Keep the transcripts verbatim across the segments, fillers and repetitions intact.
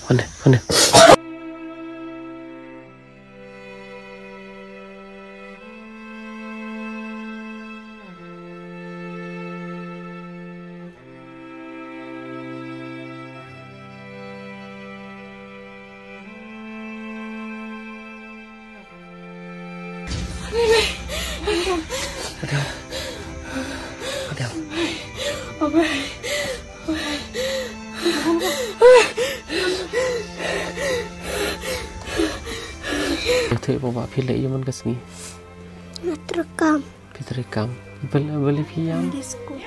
Khane, khane. Te ba ba phi leh ïa man ka sngi. Nga treikam. Phi treikam. Bel bel phi ïam. Phi school.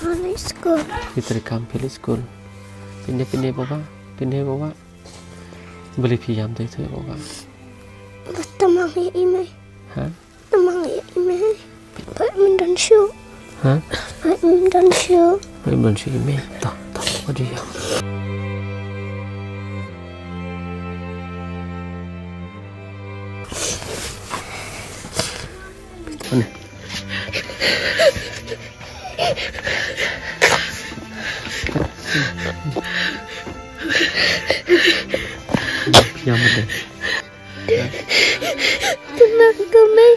Phi school. Phi treikam phi school. Phi ne phi ne ba ba. Phi ne ba ba. Bel phi ïam te te ba ba. Ba tamang ïa i mei. Ha? Tamang ïa i mei. Ba myndan shu. Ha? Ba myndan shu. Ba myndan shu i mei. Ta ta ba di ïa. Ane. Ïa mate. Tenang kami.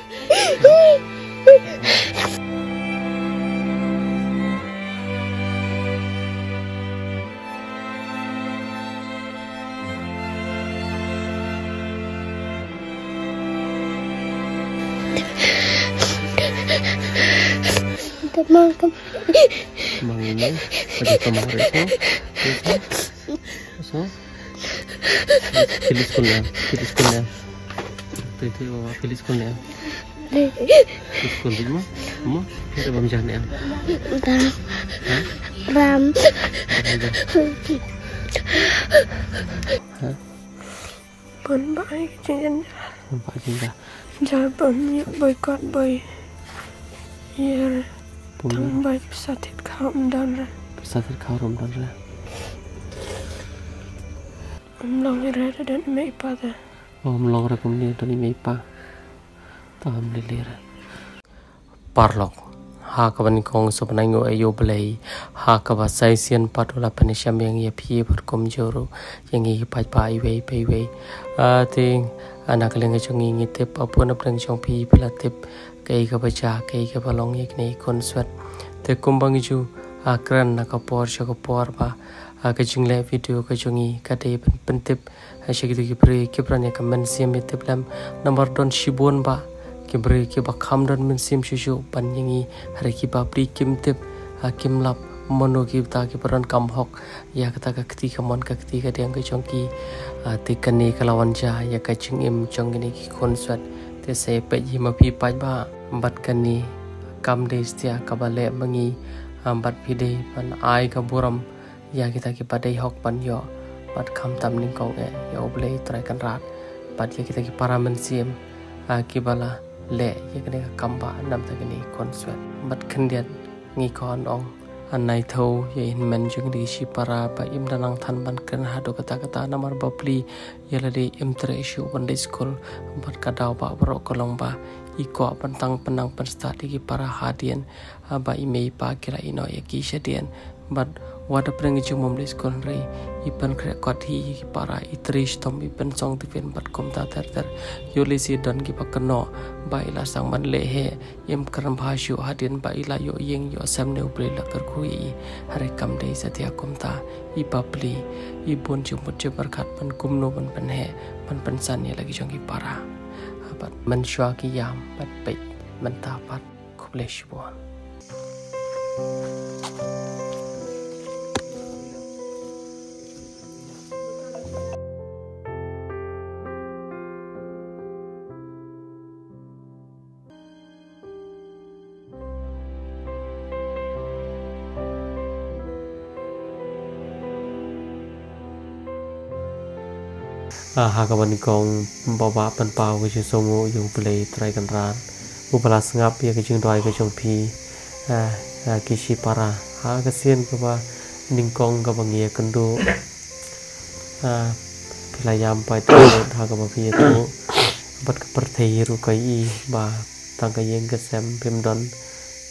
Tenang kami. Mang ini. Ada kamar itu. Itu. So. Phi leit skul ne em? Phi leit skul ne em? Te te ba ba phi leit skul ne em? Phi leit skul ne em? Mo? Te bam jah ne em? Bam. Ha? Bam. Bam jah. Ha? Bun ba ai ka jingjan. Bun ba ai ka jingjan. Jar bun ïa boy kot boy. Ïa. Bun. Tang ba pisa thied khaw ym don re. Pisa thied khaw ym don re. Ym long re da don i mei i pa da. Oh, ym long re kumne don i mei i pa. Ta ym lei lei re. Paralok. Ha kaba nyngkong sngewbha ban ai nguh ïa U Blei. Ha kaba sa shisien pat u la pynïashem ïa ngi ïa phi bad kumjuh ruh ïa ngi ki paidbah iwei pa iwei. Ah, te, ah, na ka liang ka jong ngi ngi tip, ah, bun na pdeng jong phi phi la tip kaei kaba jia, kaei kaba long ïa kine ki khunswet. Te kumba ngi ju, ah, kren na ka por sha ka por ba, ah, ka jingleh video ka jong ngi ka dei ban pyntip ha sha kito ki briew kiba don ïa ka mynsiem ïa tip lem, namar don shibun bah ki briew kiba kham don mynsiem shuh shuh ban ïa ngi, hynrei ki bapli kim tip, ha, kim lap mano kita kiba donkam hok ïa kata ka kti kamon ka kti kadiang ka jong ki. Ha, te kane ka la wan jia ïa ka jingim jong kine ki khunswet. Te sa peit hi ma phi paidbah, bad kane kam dei satia kaba leh ma ngi, ha, bad phi dei ban ai ka burom ïa kita kiba dei hok ban ïoh, bad khamtam nyngkong eh ïa U Blei Trai Kynrad, bad ïa kita ki para mynsiem, ah, kiba la leh ïa kane ka kam ba namar kine ki khunswet. Bad khyndiat ngi kwah ban ong, ah, nai thaw ïa i hynmen jong kine ki shipara ba im da nang than ban kren haduh katta katta namar bapli ïa lade im treh shuh ban leit skul, bad ka daw ba baroh ka long ba i kwah ban tang pynnang pynstad ïa ki para hadien, haba i mei i pa ki la ïehnoh ïa ki shadien. Bad wat da pdeng ka jingmom leit skul hynrei i pynkhreh kot hi ïa ki para, i trei shitom, i pynsong tiffin bad kumta ter ter. Ïoh lehse don kiba kynnoh ba i la sdang ban leh heh, im kren bha shuh hadien ba i la ïoh ïing ïoh sem ne U Blei la kyrkhu ïa i. Hynrei kam dei satia kumta, i bapli, i bun jingmut jingpyrkhat ban kumno ban pynheh, ban pynsan ïa la ki jong ki para. Bad mynshuwa ki ïam bad peit mynta pat. Khublei shibun. Ah, ha kaba nyngkong, Bah Bah, pynpaw ka jingsngewnguh ïa U Blei Trai Kynrad uba la sngap ïa ka jingduwai ka jong phi, ah, ah, ki shipara. Ha ka sien kaba nyngkong kaba ngi ïakynduh, ah, phi la ïam paidbah ha kaba phi ïathuh bad ka pyrthei ruh ka ïohi ba tang ka ïing ka sem phim don,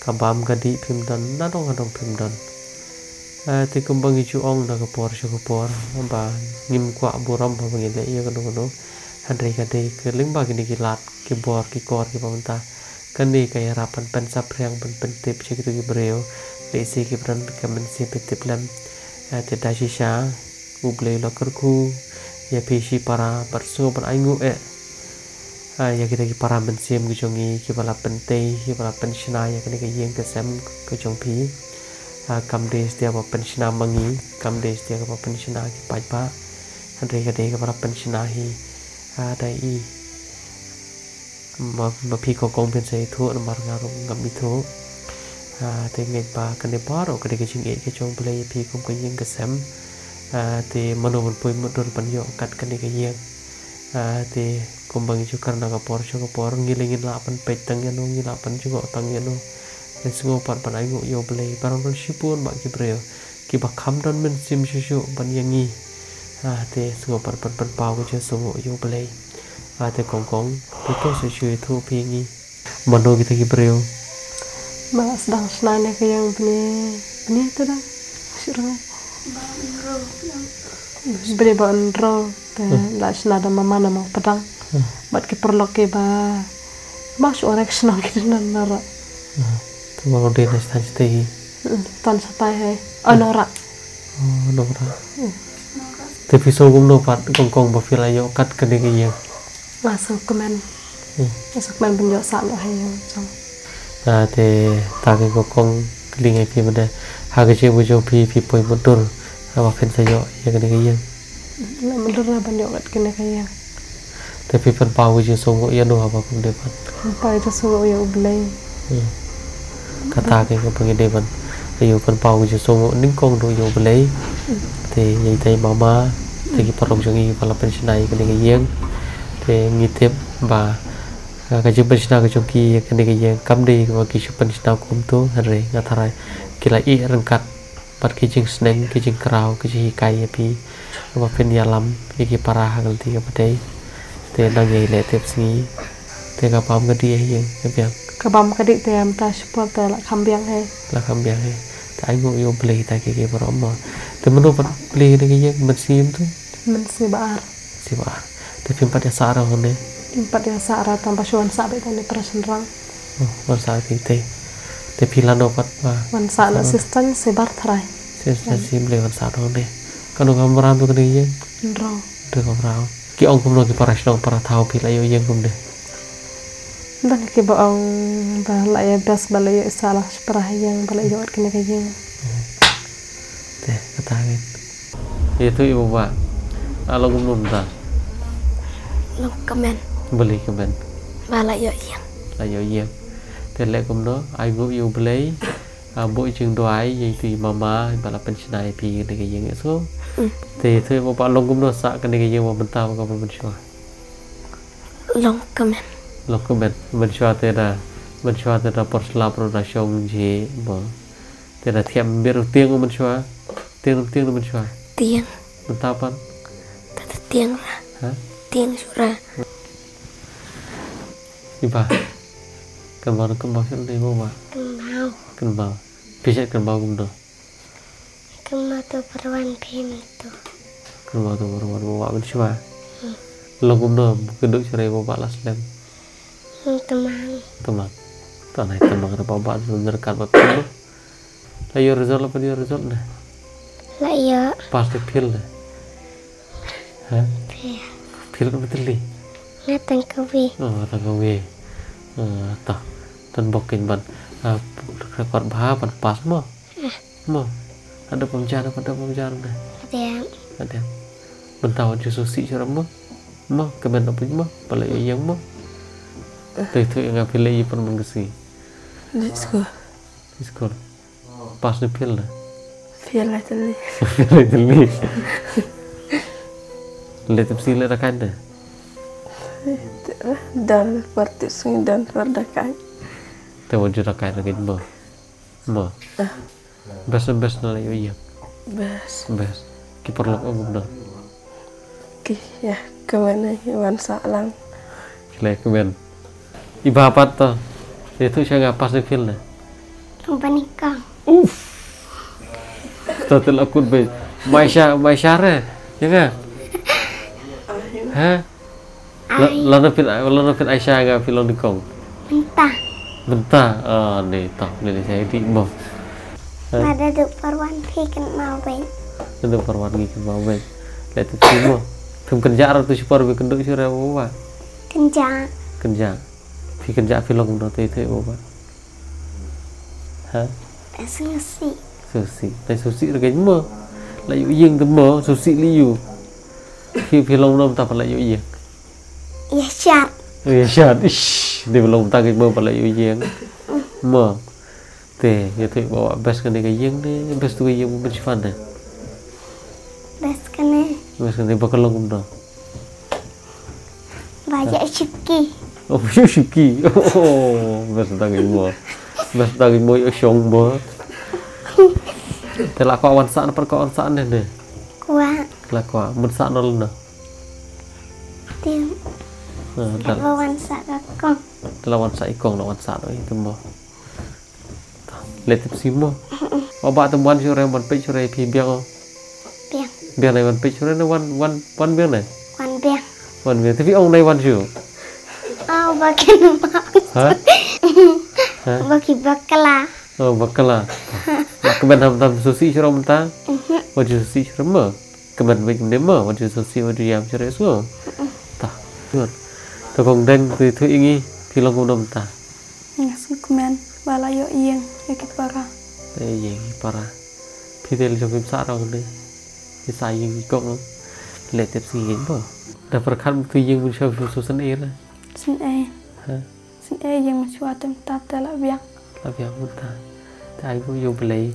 ka bam ka dih phim don, nadong hadong phim don. Ah, te kumba ngi ju ong na ka por sha ka por, ba ngim kwah burom ba ngi leh ïa kano kano. Hynrei ka dei ka lyngba kine ki lad, ki bor, ki kor, ki ba mynta. Kane ka ïarap ban pynsaphriang, ban pyntip sha kito ki briew. Lehse ki briew ka mynsiem phi tip lem. Ah, te da shisha, U Blei u la kyrkhu ïa phi shi para, bad sngewbha ban ainguh eh. Ah, ïa kita ki para mynsiem ki jong ngi, ki ba la pyntei, ki ba la pynshna ïa kane ka ïing ka sem ka jong phi. Ah, kam dei satia ba pynshna ma ngi, kam dei satia ka ba pynshna ki paidbah. Hynrei ka dei ka ba la pynshna hi, ah, da i. Ma, ma phi kong kong phin sa ïathuh, namar nga ruh ngam ithuh. Ah, te ngeit ba kane baroh ka dei ka jingïeit ka jong U Blei ïa phi kum ka ïing ka sem. Ah, te mano ban poi mutdur ban ïoh kat kane ka ïing. Ah, te kumba ngi ju kren na ka por sha ka por, ngi leh ngin lah ban peit tang ïano, ngi lah ban jngoh tang ïano. Te sngewbha pat ban ainguh ïa U Blei, ba don shibun bah ki briew ki ba kham don mynsiem shuh shuh ban ïa ngi. Ah, te sngewbha pat ban pynpaw ka jingsngewnguh ïa U Blei. Ah, te kong kong, te to sa shu ïathuh phi ïa ngi. Mano kita ki briew? Ba la sdang shna ïa ka ïing bnai, bnai te da. Shu rngai. Bnai ba ynro. Te la shna da mama na Mawpdang. Hmm. Bad ki paralok ki ba, ba shu ong re ki shnong ki dei na Nongrah. Hmm. Te mano dei na stan stai hi? Hmm, tan stai hai. Oh, Nongrah. Oh, Nongrah. Hmm. Te phi sngew kumno pat kong kong ba phi la ïoh kat kane ka ïing? Nga sngewkmen. Hmm. Nga sngewkmen ban ïoh sah noh ha ïing jong. Ah, te ta kong kong kylli ïa phi mynta. Ha ka jingim jong phi, phi poi mutdur haba phin sa ïoh ïa kane ka ïing? Nga mutdur ban ïoh kat kane ka ïing. Te phi pynpaw ka jingsngewnguh ïano haba kum dei pat? Pynpaw ka jingsngewnguh ïa U Blei. Hmm. Kata ka ïing kaba ngi dei ban ïa u pynpaw ka jingsngewnguh nyngkong ruh ïa U Blei. Hmm. Te ïa ita i mama, te ki paralok jong ngi ba la pynshna ïa kane ka ïing. Te ngi tip ba, ah, ka jingpynshna ka jong ki ïa kane ka ïing kam dei ba ki shu pynshna kumto, hynrei nga tharai ki la ïeh ryngkat bad ki jingsneng, ki jingkraw, ki jinghikai ïa phi. Ba phin ïalam ïa ki para ha ka lynti kaba dei. Te nang ïa leh tip sngi. Te ka bam ka dih ïa ka biang. Ka bam ka dih te mynta shipor te la kham biang hi. La kham biang hi. Te ainguh ïa U Blei kita ki ki baroh mo. Te mano pat plie ïa ka ïing, mynsiem tu? Mynsiem ba ar. Mynsiem ba ar. Te phim pat ïa sah ruh hangne? Phim pat ïa sah ruh tang ba shu wan sah beit tang ne para shynrang. Oh, wan sah beit te. Te phi lano pat ba? Wan sah na Sister Sibor trai. Sister Sibor wan sah ruh hangne. Kano ka mram tu kane ïing? Hynriew. Hynriew ka mram. Ki ong kumno ki para shnong para thaw phi la ïoh ïing kumne? Don ki ba ong ba la ïa best ba la ïoh sah lang shipara ïing ba la ïoh kane ka ïing. Te kata ngin. Ïa tu ïa ba. Ah, long kumno mynta? Long kmen. Balei kmen? Ba la ïoh ïing. La ïoh ïing. Te leh kumno, ainguh ïa U Blei. Ah, buh jingduwai ïa itu i mama ba la pynshna ïa phi kane ka ïing, ïa sngew. Mm. Te ïa tu ïa ba long kumno sah kane ka ïing ba mynta ba ka ba mynshuwa. Long kmen. Long kmen. Mynshuwa te da, mynshuwa te da por slap ruh da shong jhieh mo. Te da thiah bit ruh tieng mynshuwa. Tieng ruh tieng ruh mynshuwa. Tieng. Mynta pat? Te da tieng la. Ha? Tieng shuh ra. Iba. Kynmaw, kynmaw shuh ne mo ba? Kynmaw. Kynmaw. Phi shet kynmaw kumno? Kynmaw to pyrwan phi mynta. Kynmaw to pyrwan mo ba mynshuwa. Hmm. Long kumno kynduh shuh re mo ba la slem? Hmm, tymmen. Tymmen. To nai tymmen re ba ba dun nerkat ba phi mo. La ïoh result, la phi ïoh result ne? La ïoh. Pass ne fail ne? Ha? Fail. Fail ne fail? Nga tang kawei. Oh, tang kawei. Oh, to. Don bok kin ban. Ah, record bha ban pass mo. Ah. Mo. Ada pemjar, ada pemjar ne? Ada. Ada. Mynta wat ju sngewsih shuh mo. Mo, kmen apa mo? Ba la ïoh ïing mo. Te tu ïa nga phi leh ïa pynban ka sngi. Leh skul. Leh skul. Pass ne fail ne? Fail la jali. Fail la jali. Leh tip sngi leh dakaid ne? Don por tip sngi don por dakaid. Te wat ju dakaid dakaid mo. Mo. Ah. Best, best na la ïoh ïing. Best. Best. Ki paralok ong kumno? Ki ïa kmen ïa wan sah lang. Ki la ïa kmen. Iba pat to. Ïathuh sha nga pass ne fail ne? Long banyngkong. Uf. To te la kut beit. Mai sha, mai sha re. Ïa nga. Ha? La, lano phin, lano phin ai sha nga phi long nyngkong. Mynta. Mynta. Ah, ne to, ne ne sha iti mo. Ha? Lada duk parwan phi kynmaw beit. Lada duk parwan ngi kynmaw beit. Leh te phi mo. Phim kynjah ra tu shi por phi kynduh shi re mo ba. Kynjah. Kynjah. Phi kynjah phi long no te te mo ba. Ha? Susi. Susi. Nai susi ra keiñ mo. La ïoh ïing te mo, susi li ïoh. Phi phi long nom ta pa la ïoh ïing. Ïa shat. Ïa shat. Ish, dei long ta keiñ mo pa la ïoh ïing. Mo. Te, ïa te ba best kane ka ïing ne, best tu ka ïing mo ban shifan ne. Best kane. Best kane ba ka long kumno. Ba ïa shuki. Oh, ïa shuki. Oh, best tang mo. Best tang mo ïa shong mo. Te la kwah wan sah na par kwah wan sah ne ne. Kwah. La kwah mun sah nol na. Tim. Ah, la wan sah ka kong. Te la wan sah i kong la wan sah no i mo. Leh tip si mo. Ba ba tem wan shuh re wan peit shuh re phi biang o. Biang. Biang nai wan peit shuh re ne wan wan wan biang nai. Wan biang. Wan biang te phi ong nai wan shuh. Oh ba kin ba. Ha? Ha? Ba ki bakla. Oh bakla. Ba kmen ham tam susi shuh re mynta. Wan shuh susi shuh re mo. Kmen beit ne mo wan shuh susi wan shuh ïam shuh re shuh. Ta. Tuan. To kong deng tu tu ingi phi long kumno mynta. Nga sngewkmen ba la ïoh ïing ïa ki para. Te ïing ki para. Phi te leh jong phim sah rong ne. Phi sah ïing ki kong. Leh tip sngi ïing ba. Da pyrkhat mynta ïing mynshwa phi sngewsynei re. Sngewsynei. Ha. Sngewsynei ïing mynshwa te mynta te la biang. La biang mynta. Te ai nguh ïa U Blei.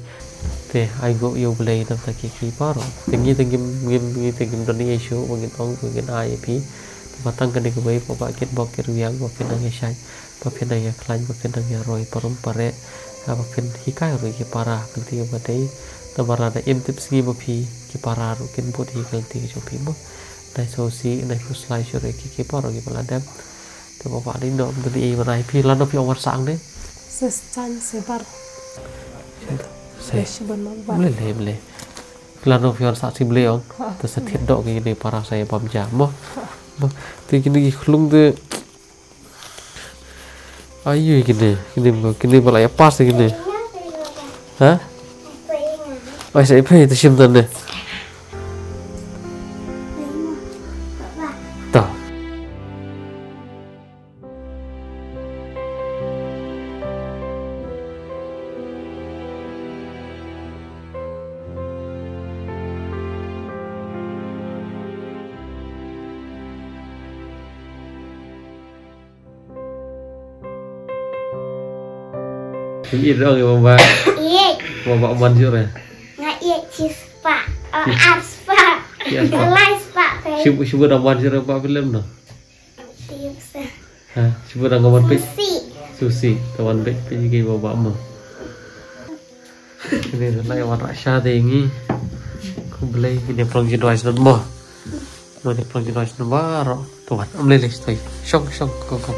Te ai nguh ïa U Blei na bynta ki ki para. Te ngi te ngim ngim ngi te ngim don ïa shuh ba ngin ong ba ngin ai ïa phi. Te ba tang kane kawei ba ba kin bok kin rwiang ba phin nang ïa shait. Ba phin nang ïa khlaiñ, ba phin nang ïa roi parum pareh, ba phin hikai ruh ïa ki para ka lynti kaba dei. Namar lada im tip sngi ma phi, ki para ruh kin bud ïa ka lynti ka jong phi mo. Nai sngewsih, nai khuslai shuh ruh ïa ki, ki para kiba la dem. Te ba ba dei no, ym don ei ban ai phi, lano phi ong wan sah ne? Sis chan se bar. Se. Ble, ble, ble. Lano phi wan sah si ble ong. Te sa thied doh kine para sa ïa bam ja mo. Mo. Te kine ki khlung te. Ayu kine, kine ba, kine ba la ïa pass kine. Ha? Ai sa iphe te shim tane. Ta. Ïeit ong ïa baba. Ïeit. Baba man jure. Nga ïeit shi spah. Oh, ar spah. Shi ar spah. Lai spah. Shu shu da man jure ba film no. Ha, shu da nga wan peit. Susi. Susi, ta wan peit peit ki baba mo. Kine la wan rah sha te ngi. Khublei kine prong jin wai shnong mo. Mo ne prong jin wai shnong baroh. To wan, am lele stoi. Shong shong ko ko.